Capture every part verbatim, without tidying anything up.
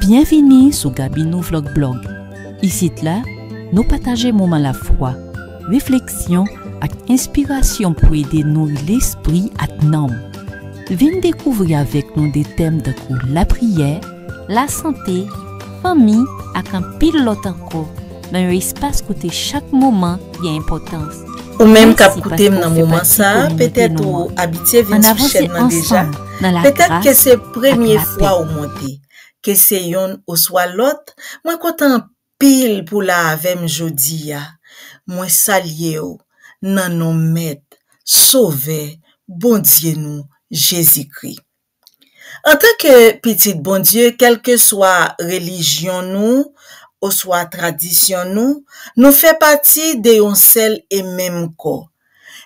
Byenvini sou Gaby Nou Vlog Blog. Isit la, nou pataje moman lafwa, refleksyon ak enspirasyon pou ede nouri lespri ak nanm. Vin dekouvri avèk nou de tèm tankou lapriyè, lasante, fanmi ak anpil lòt ankò nan yon espas kote chak moman gen enpòtans. Ou menm k ap koute m nan moman sa a, petèt ou abitye vin sou chèn nan deja, petèt ke se premye fwa ou monte, ke se yonn oswa lòt, mwen kontan anpil pou w la avè m jodi a. Mwen salye w nan non Mèt, Sovè, Bondye nou, Jezikri. Antanke pitit Bondye, kèlkeswa relijyon nou oswa tradisyon nou, nou fè pati de yon sèl e menm kò.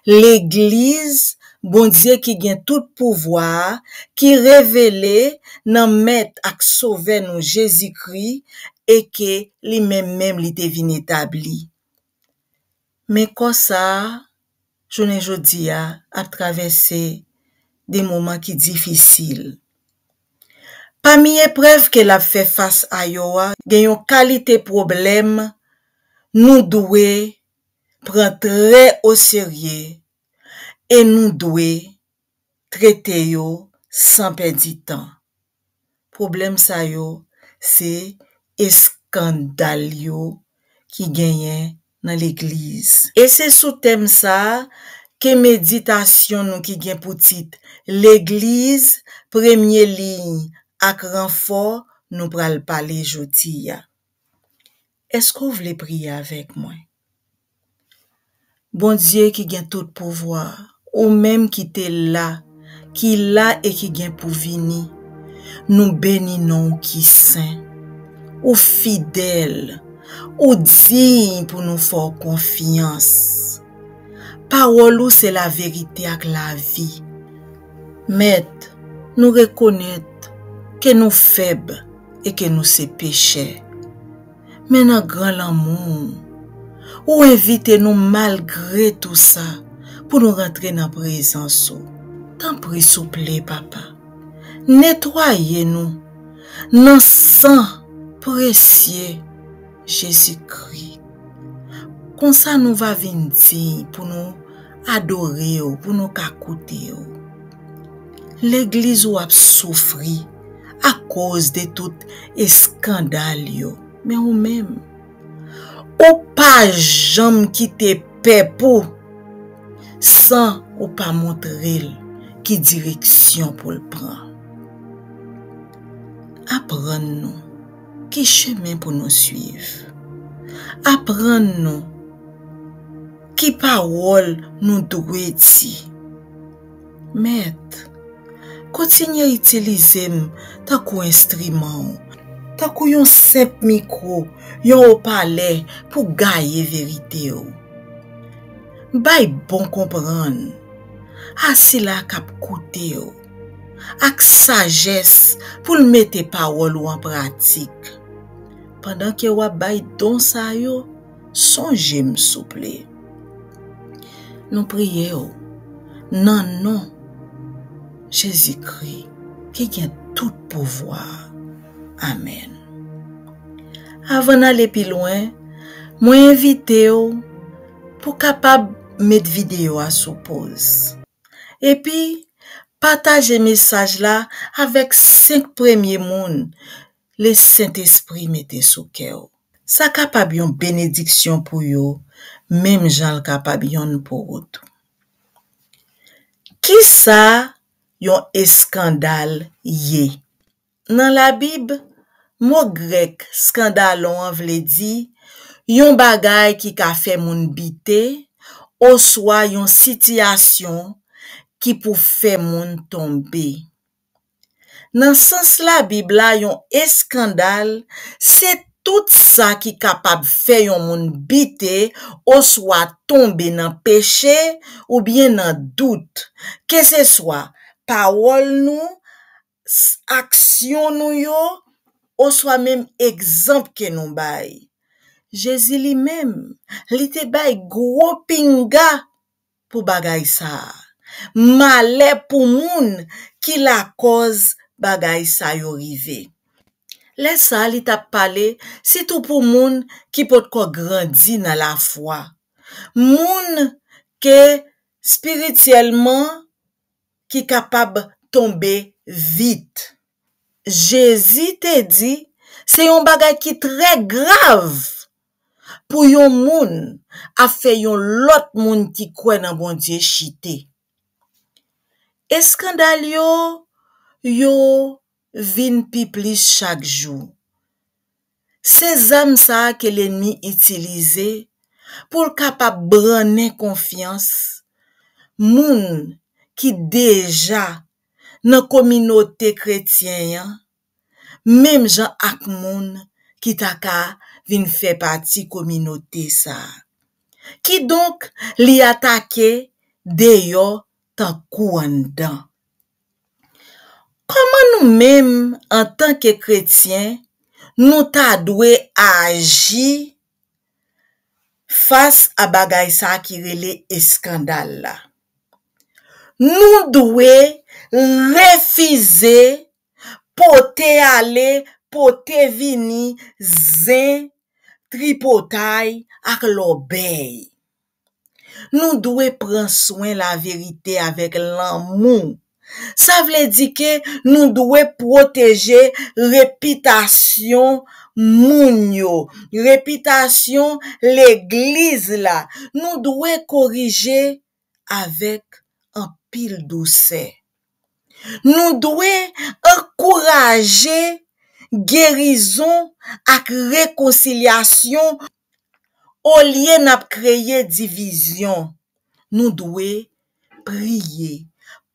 Legliz Bondye ki gen tout pouvwa a, ki revele nan Mèt ak Sovè nou Jezikri, e ke li menm menm li te vin etabli. Men kò sa a, jounen jodi a, ap travèse de moman ki difisil. Pami eprèv ke l ap fè fas a yo a, gen yon kalite pwoblèm nou dwe pran trè oserye e nou dwe trete yo san pèdi tan. Pwoblèm sa yo se eskandal yo ki genyen nan legliz. E se sou tèm sa a ke meditasyon nou ki gen pou tit Legliz, premye liy ak ranfò nou pral pale jodi a. Èske w vle priye avèk mwen? Bondye ki gen tout pouvwa, ou menm ki te la, ki la e ki gen pou vini, nou beni non w ki sen. Ou fidèl, ou diy pou nou fè w konfyans. Pawòl ou se laverite ak lavi. Mèt, nou rekonèt ke nou fèb e ke nou se pechè. Men nan gran lanmou w, ou envite nou malgre tou sa pou nou rantre nan prezans ou. Tanpri, souple, Papa, netwaye nou nan san presye Jezikri. Konsa nou va vin diy pou nou adore w, pou nou ka koute w. Legliz ou ap soufri akoz de tout eskandal yo, men ou menm, ou pa janm kite pèp ou san ou pa montre l ki direksyon pou l pran. Aprann nou ki chemen pou nou swiv. Aprann nou ki pawòl nou dwe di. Mèt, kontinye itilize m tankou enstriman w, tankou yon senp mikwo, yon opalè pou gaye verite w. Bay bon konprann a sila k ap koute w, ak sajès pou l mete pawòl ou an pratik. Pandan ke w ap bay don sa yo, sonje m, souple. Nou priye w nan non Jezikri ki gen tout pouvwa a. Amèn. Avan n ale pi lwen, mwen envite w pou w kapab met videyo a sou poz. Epi, pataje mesaj la avèk senk premye moun Lesentespri mete sou kè w. Sa kapab yon benediksyon pou yo, menm jan l kapab yonn pou ou tou. Kisa yon eskandal ye? Nan Labib, mo grèk skandalon an vle di yon bagay ki ka fè moun bite oswa yon sitiyasyon ki pou fè moun tonbe. Nan sans Labib la, yon eskandal se tout sa ki kapab fè yon moun bite oswa tonbe nan peche oubyen nan dout, keseswa pawòl nou, s- aksyon nou yo, oswa menm egzanp ke nou bay. Jezi li menm, li te bay gwo pinga pou bagay sa a. Malè pou moun ki lakòz bagay sa yo rive. Lè sa a, li t ap pale sitou pou moun ki potko grandi nan lafwa, moun ke espirityèlman ki kapab tonbe vit. Jezi te di se yon bagay ki trè grav pou yon moun ap fè yon lòt moun ki kwè nan Bondye chite. Eskandal yo, yo vin pi plis chak jou. Se zam sa a ke lènmi itilize pou l kapab brannen konfyans moun ki deja nan kominote kretyen an, menm jan ak moun ki ta ka vin fè pati kominote sa a. Kidonk, li atake deyò tankou anndan. Kòman nou menm, antanke kretyen, nou ta dwe aji fas a bagay sa a ki rele eskandal la? Nou dwe refize pote ale, pote vini, zen, tripotay ak lòbèy. Nou dwe pran swen laverite avèk lanmou. Sa vle di ke nou dwe pwoteje repitasyon moun yo, repitasyon legliz la. Nou dwe korije avèk anpil dousè. Nou dwe ankouraje gerizon ak rekonsilyasyon olye n ap kreye divizyon. Nou dwe priye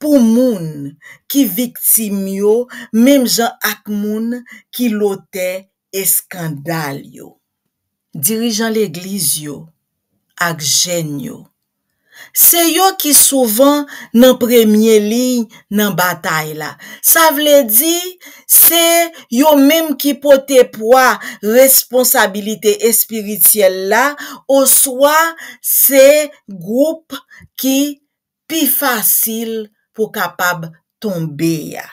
pou moun ki viktim yo, menm jan ak moun ki lotè eskandal yo. Dirijan legliz yo ak jèn yo, se yo ki souvan nan premye liy nan batay la. Sa vle di, se yo menm ki pote pwa responsabilite espirityèl la, oswa se gwoup ki pi fasil pou kapab tonbe a.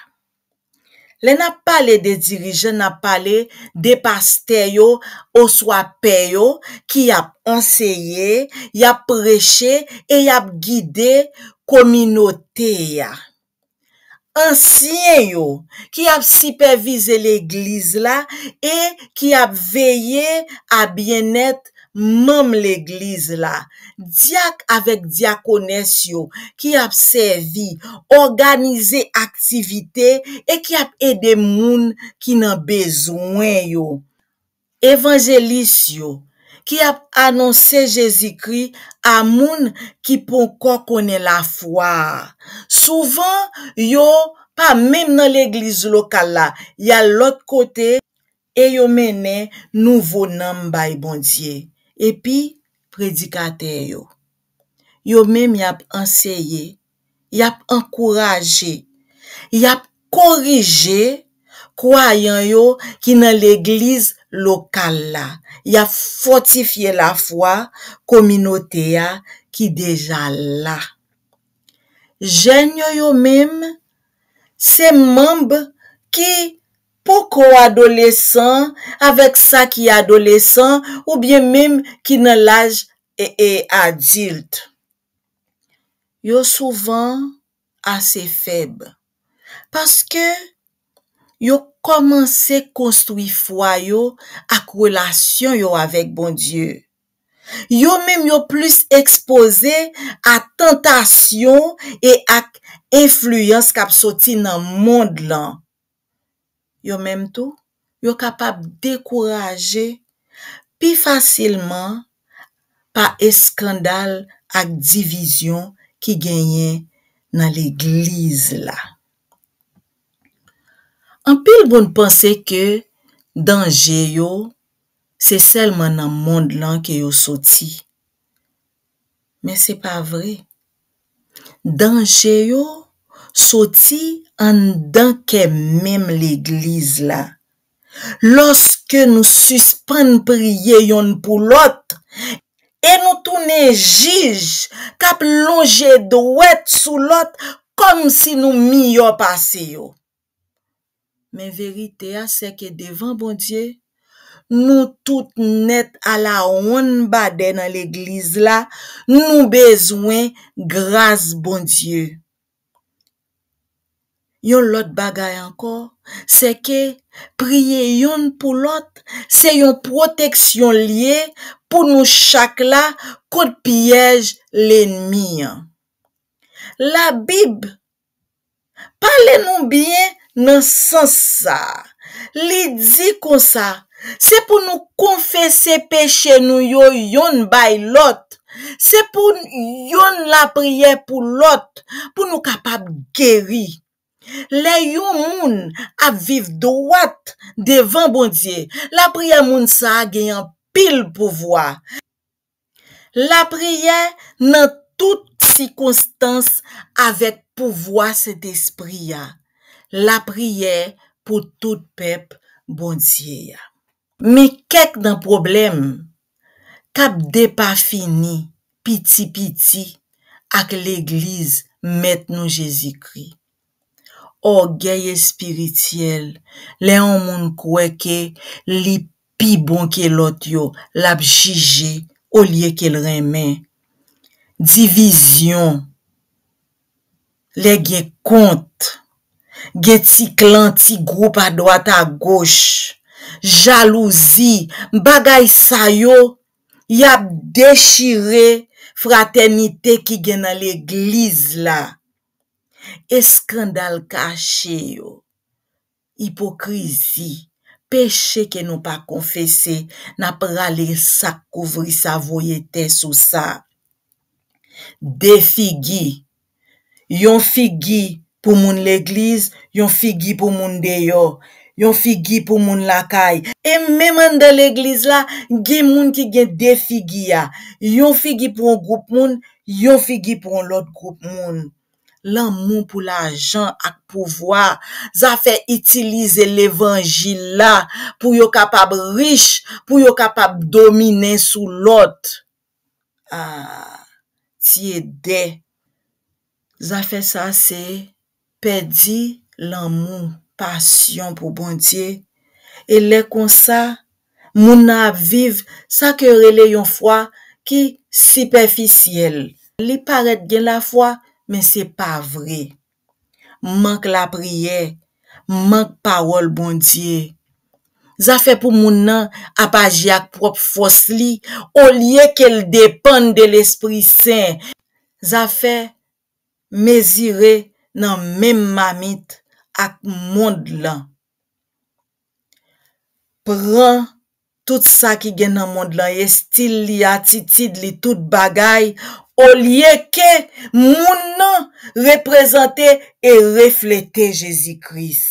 Lè n ap pale de dirijan, n ap pale de pastè yo oswa pè yo ki ap anseye, y ap preche e y ap gide kominote a. Ansyen yo ki ap sipèvize legliz la e ki ap veye a byennèt manm legliz la, dyak avèk dyakonès yo ki ap sèvi, òganize aktivite e ki ap ede moun ki nan bezwen yo, evanjelis yo ki ap anonse Jezikri a moun ki poko konnen lafwa a. Souvan, yo pa menm nan legliz lokal la, y al lòt kote e yo mennen nouvo nanm bay Bondye. Epi, predikatè yo, yo menm y ap anseye, y ap ankouraje, y ap korije kwayan yo ki nan legliz lokal la, y ap fòtifye lafwa kominote a ki deja la. Jèn yo, yo menm, se manm ki poko adolesan avèk sa ki adolesan oubyen menm ki nan laj e, e adilt. Yo souvan ase fèb paske yo kòmanse konstwi fwa yo ak relasyon yo avèk Bondye. Yo menm yo plis ekspoze a tantasyon e ak enfliyans k ap soti nan mond lan. Yo menm tou, yo kapab dekouraje pi fasilman pa eskandal ak divizyon ki genyen nan legliz la. Anpil moun panse ke danje yo se sèlman nan mond lan ke yo soti. Men se pa vre. Danje yo soti anndan kè menm legliz la. Lòske nou sispann priye yonn pou lòt e nou tounen jij k ap lonje dwèt sou lòt kòmsi nou miyò pase yo. Men verite a, sèke devan Bondye, nou tout nèt alawonnbadè nan legliz la, nou bezwen gras Bondye. Yon lòt bagay ankò, sèke priye yonn pou lòt, se yon pwoteksyon l ye pou nou chak la kont pyèj lènmi an. Labib pale nou byen nan sans sa a. Li di konsa, se pou nou konfese peche nou yo yonn bay lòt. Se pou yonn lapriyè pou lòt, pou nou kapab geri. Lè yon moun ap viv dwat devan Bondye, lapriyè moun sa a gen anpil pouvwa. Lapriyè nan tout sikonstans avèk pouvwa Sentespri a. Lapriyè pou tout pèp Bondye a. Men kèk nan pwoblèm k ap depafini piti piti ak legliz Mèt nou Jezikri. Ògèy espirityèl, lè yon moun kwè ke li pi bon ke lòt yo, l ap jije olye ke l renmen. Divizyon, lè gen kont, gen ti klan, ti gwoup adwat agoch, jalouzi, bagay sa yo, y ap dechire fratènite ki gen nan legliz la. Eskandal kache yo, ipokrizi, peche ke nou pa konfese, n ap rale sak kouvri sa, voye tè sou sa. De figi, yon figi pou moun legliz, yon figi pou moun deyò, yon figi pou moun lakay. E menm anndan legliz la, gen moun ki gen de figi a. Yon figi pou yon gwoup moun, yon figi pou yon lòt gwoup moun. Lanmou pou lajan ak pouvwa, zafè itilize levanjil la pou yo kapab rich, pou yo kapab dominen sou lòt. Ah, ti edè. Zafè sa se pèdi lanmou, pasyon pou Bondye. E lè konsa, moun nan ap viv sa ke yo rele yon fwa ki sipèfisyèl. Li parèt gen lafwa, men se pa vre. Mank lapriyè, mank pawòl Bondye. Zafè pou moun nan ap aji ak pwòp fòs li, olye ke l depann de Lespri Sen. Zafè mezire nan menm mamit ak mond lan. Pran tout sa ki gen nan mond lan, estil li, atitid li, tout bagay, olye ke moun nan reprezante e reflete Jezi Kris.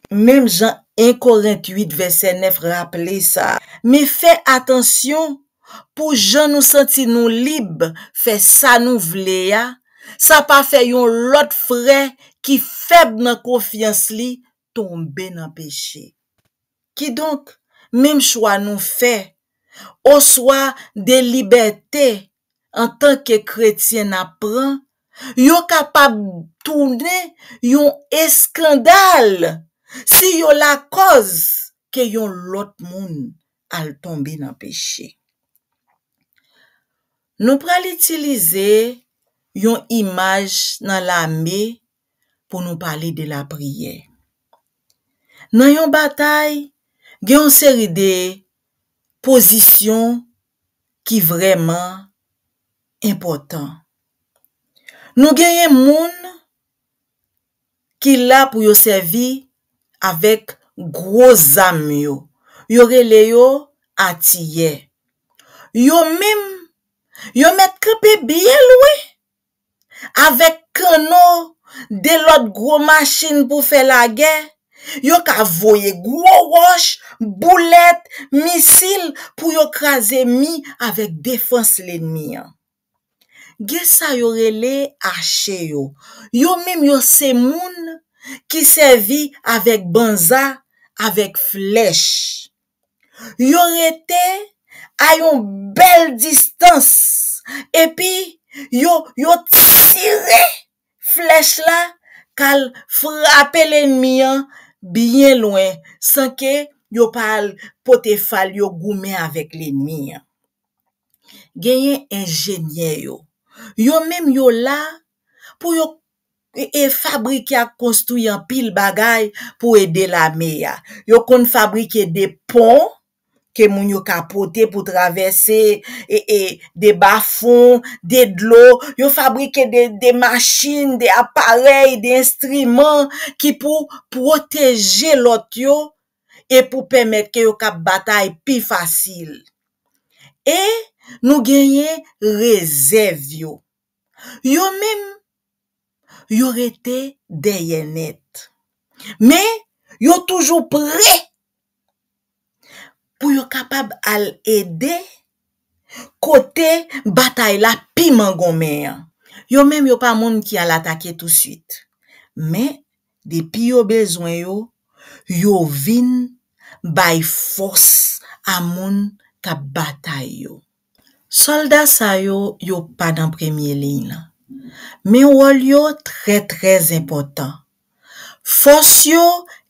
Menm jan en Korent uit vèsè nèf raple sa, men fè atansyon pou jan nou santi nou lib fè sa nou vle a, sa pa fè yon lòt frè ki fèb nan konfyans li tonbe nan peche. Kidonk, menm chwa nou fè, oswa de libète antanke kretyen n ap pran, yo kapab tounen yon eskandal si yo lakòz ke yon lòt moun al tonbe nan peche. Nou pral itilize yon imaj nan lame pou nou pale de lapriyè. Nan yon batay, gen yon seri de pozisyon ki vrèman enpòtan. Nou genyen moun ki la pou yo sèvi avèk gwo zam yo. Yo rele yo atiyè. Yo menm, yo mèt kanpe byen lwen avèk kanno, de lòt gwo machin pou fè lagè. Yo ka voye gwo wòch, boulèt, misil pou yo kraze mi avèk defans lènmi an. Gen sa yo rele ache yo. Yo menm yo se moun ki sèvi avèk banza, avèk flèch. Yo rete a yon bèl distans, epi yo, yo tire flèch la k al frape lènmi an byen lwen san ke yo pa al pote fal yo goumen avèk lènmi an. Genyen enjenyè yo. Yo menm yo la pou yo e, e fabrike ak konstwi anpil bagay pou ede lame a. Yo konn fabrike de pon ke moun yo ka pote pou travèse e, e de bafon, de dlo. Yo fabrike de, de machin, de aparèy, de enstriman ki pou pwoteje lòt yo e pou pèmèt ke yo kab batay pi fasil. E nou genyen rezèv yo. Yo menm, yo rete dèyè nèt. Men, yo toujou pre pou yo kapab al ede kote batay la pi mangonmen an. Yo menm, yo pa moun ki al atake touswit. Men, depi yo bezwen yo, yo vin bay fòs a moun k ap batay yo. Sòlda sa yo, yo pa nan premye liy lan. Men wòl yo trè, trè enpòtan. Fòs yo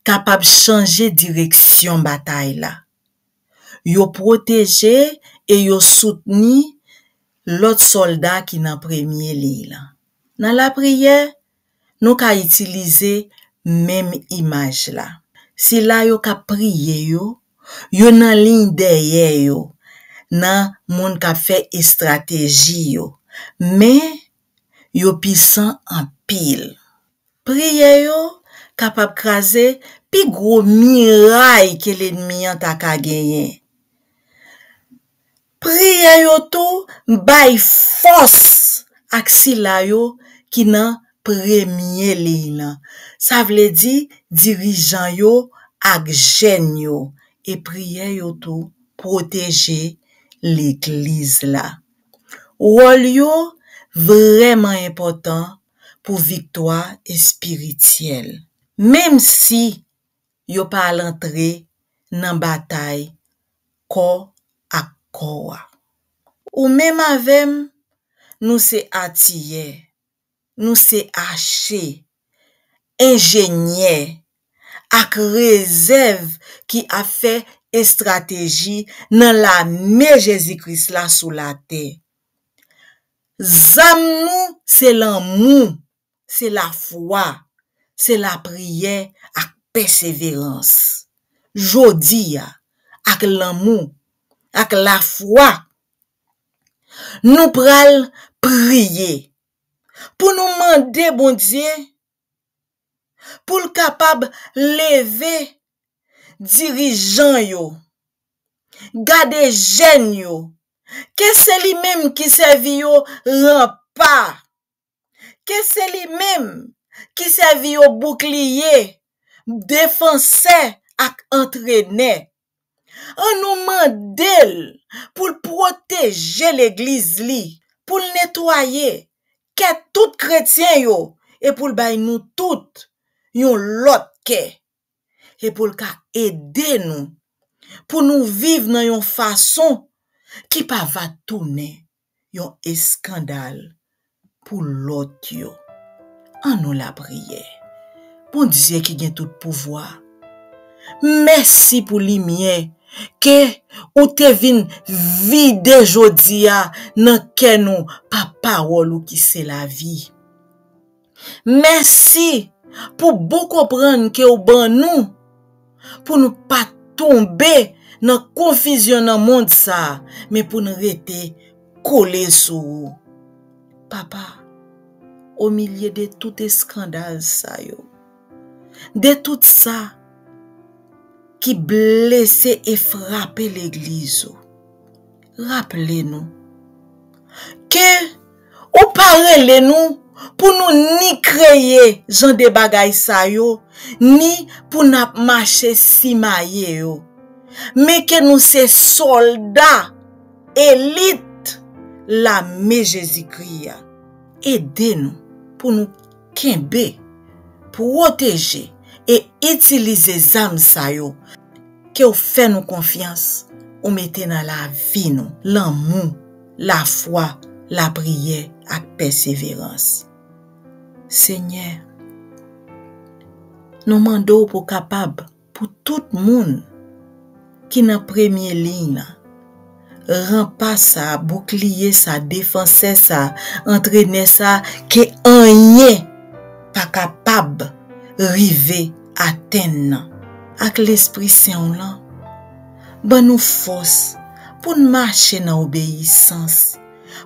kapab chanje direksyon batay la. Yo pwoteje e yo soutni lòt sòlda ki nan premye liy lan. Nan lapriyè, nou ka itilize menm imaj la. Sila yo k ap priye yo, yo nan liy dèyè yo, nan moun k ap fè estrateji yo. Men, yo pisan anpil. Priyè yo kapab kraze pi gwo miray ke lènmi an ta ka genyen. Priyè yo tou bay fòs ak sila yo ki nan premye liy lan. Sa vle di dirijan yo ak jèn yo. E priyè yo tou pwoteje legliz la. Wòl yo vrèman enpòtan pou viktwa espirityèl. Menm si yo pa al antre nan batay kò ak kò a. Ou menm avè m, nou se atiyè, nou se ache, enjenyè ak rezèv ki ap fè estrateji nan lame Jezi Kris la sou latè. Zam nou se lanmou, se lafwa, se lapriyè ak pèseverans. Jodi a, ak lanmou, ak lafwa, nou pral priye pou nou mande Bondye pou l kapab leve dirijan yo, gade jèn yo, ke se li menm ki sèvi yo ranpa, ke se li menm ki sèvi yo boukliye, defansè ak antrenè. An nou mande l pou l pwoteje legliz li, pou l netwaye kè tout kretyen yo e pou l bay nou tout yon lòt kè e pou l ka ede nou pou nou viv nan yon fason ki pa va tounen yon eskandal pou lòt yo. An nou lapriyè. Bondye ki gen tout pouvwa, mèsi pou limyè ke ou te vin vide jodi a nan kè nou pa pawòl ou ki se lavi. Mèsi pou bon konprann ke w ban nou, pou nou pa tonbe nan konfizyon nan mond sa a, men pou n rete kole sou ou. Papa, o milye de tout eskandal sa yo, de tout sa ki blese e frape legliz ou, raple nou ke ou pa rele nou pou nou ni kreye jan de bagay sa yo, ni pou n ap mache simaye yo. Men ke nou se sòlda elit lame Jezikri a. Ede nou pou nou kenbe, pwoteje e itilize zam sa yo ke w fè nou konfyans, ou mete nan lavi nou, lanmou, lafwa, lapriyè ak pèseverans. Senyè, Nou mande w pou w kapab pou tout moun ki nan premye liy lan, ranpa sa, boukliye sa, defansè sa, antrenè sa, ke anyen pa kapab rive atenn nan. Ak Lespri Sen w lan, ban nou fòs pou n mache nan obeyisans,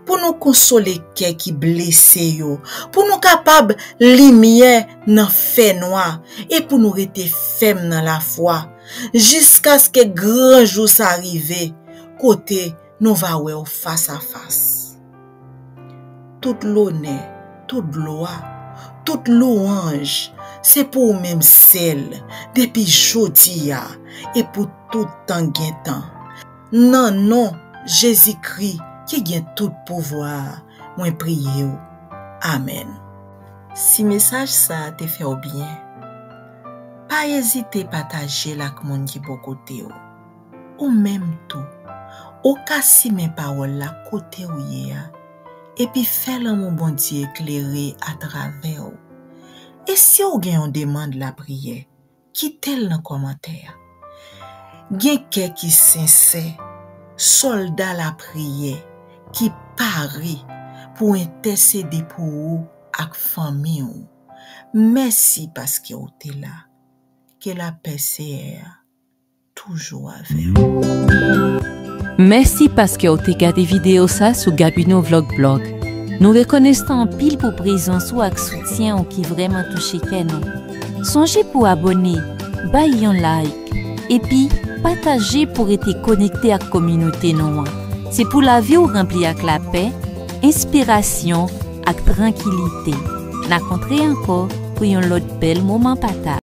pou nou konsole kè ki blese yo, pou nou kapab limyè nan fènwa, e pou nou rete fèm nan lafwa, jiskaske gran jou sa rive, kote nou va wè w fas a fas. Tout lonè, tout glwa, tout louwanj, se pou ou menm sèl, depi jodi a e pou tout tan gen tan. Nan non Jezikri ki gen tout pouvwa a, mwen priye w. Amèn. Si mesaj sa a te fè w byen, pa ezite pataje l ak moun ki bò kote w. Ou menm tou, ou ka simen pawòl la kote w ye a, epi fè lanmou Bondye eklere atravè w. E si w gen yon demann lapriyè, kite l nan kòmantè a. Gen kè ki sensè, sòlda lapriyè ki pare pou entèsede pou ou ak fanmi w. Mèsi paske w te la. Ke lapè Seyè a toujou avè w. Mèsi paske w te gade videyo sa sou Gabino Vlog Blog. Nou rekonesan anpil pou prezans ou ak soutyen w ki vrèman touche kè nou. Sonje pou abòne, bay yon like, epi pataje pou rete konekte ak kominote nou an. Se pou lavi w ranpli ak lapè, enspirasyon ak trankilite. N a kontre ankò pou yon lòt bèl moman pataj.